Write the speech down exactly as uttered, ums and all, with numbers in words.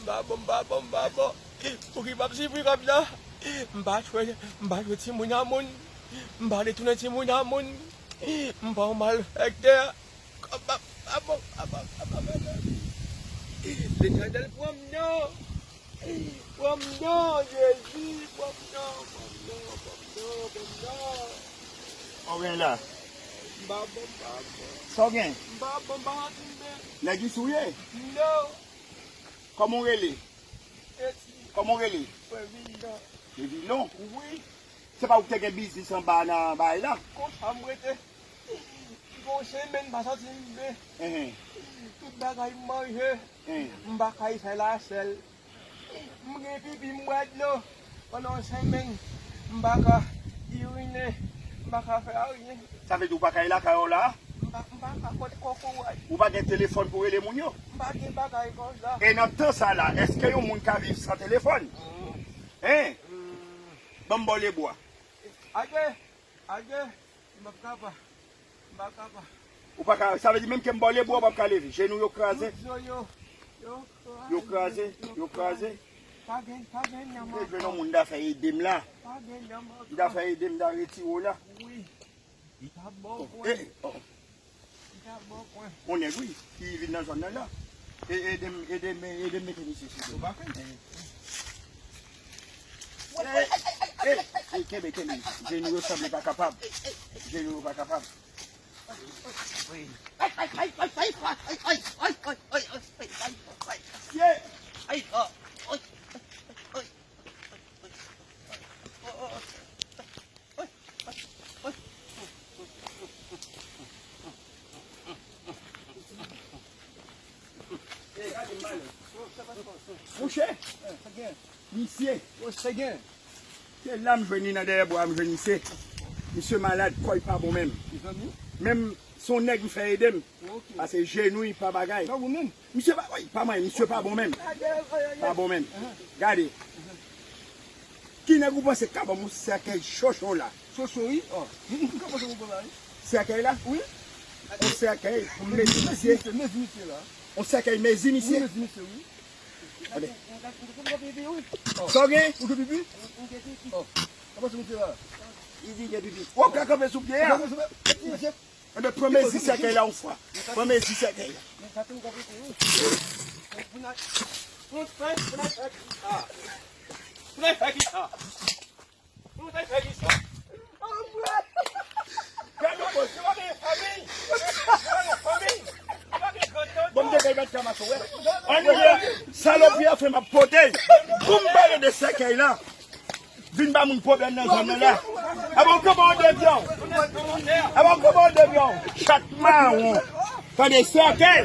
M pa bon, m pa bon, m pa bon. Pou ki m ap sifri kòb la? M pa tchwe, m pa tchwe timoun a moun. M pa detounen timoun a moun. M pa yon malfektè. Kòb m pa bon, m pa bon, m pa bon, m pa bon. Letènèl, pran m non. Pran m non, Jezi, pran m non, pran m non, pran m non, pran m non. Sa w gen la? M pa bon, m pa bon. Sa w gen? M pa bon, m pa santi m byen. Nèg isi w ye? Non. Kòman w rele? Eti. Kòman w rele? Mwen Vilon. Se Vilon? Wi. Se pa ou ki te gen biznis anba nan bay la? Konsa m rete. M gon semèn m pa santi m byen. Enhen. Tout bagay m manje. Enhen. M pa kay fè lasèl. M gen pipi, m bwè dlo. Pandan yon semèn, m pa ka irine, m pa ka fè ayen. Sa vle di ou pa ka lakay ou la? M pa, m pa ka pot kokorat. Ou pa gen telefòn pou rele moun yo? M pa gen bagay konsa. E nan tan sa la, èske yon moun ka viv san telefòn? Mm. Hein? Mm. Ban m ba w lebwa. Ade, ade, m p ap kapa. M pa kapa. Ou pa ka, sa vle di menm ke m ba w lebwa, ou p ap ka leve. Jenou yo kraze. Tout zo yo, yo kraze. Yo kraze, yo kraze. Pa gen, pa gen nanm ankò. Mwen jwenn yon moun, m ta fè ede m la. Pa gen nanm ankò. M ta fè ede m, m ta retire w la. Wi. Li pa bon pwen. Eh, oh. Li pa bon pwen. On nèg, wi, ki vin nan zòn nan la. E, ede m, ede m, ede m mete misye sou do. Ou pa fè? Eh, eh, kenbe, kenbe. Jenou yo sanble pa kapab. Jenou yo pa kapab. Mouche, misye. Se la m jwenn li nan dèyè bwa, m jwenn misye. Misye malad, kò l pa bon menm. Menm se yon nèg m fè ede m. Pase jenou l pa bagay. Misye pa, woy, pa mwen, misye pa bon menm. Pa bon menm. Gade. Ki nèg ou panse k ka ban m yon sèkèy chocho la? Chocho, wi. Oh. M ka panse ou bon la, wi. Sèkèy la? Wi. Yon sèkèy pou m mezi misye. Mezi misye la. Yon sèkèy mezi misye. Wi, mezi misye, wi. Gade. Sa w gen? Ou gen pipi? Oh. Ka panse misye la. Li di gen pipi. W ap ka kanpe sou pye a. Enben, pran mezi sèkèy la yon fwa. Pran mezi sèkèy la. Bon, m te fè l bat kamaso, wè. Ann, salopri a fè m ap pote. Pou m pale de sèkèy la. Vin ba moun pwoblèm nan zòn nan la. Aba w kanpe an devyan. Aba w kanpe an devyan. Chat mawon. Tande sèkèy.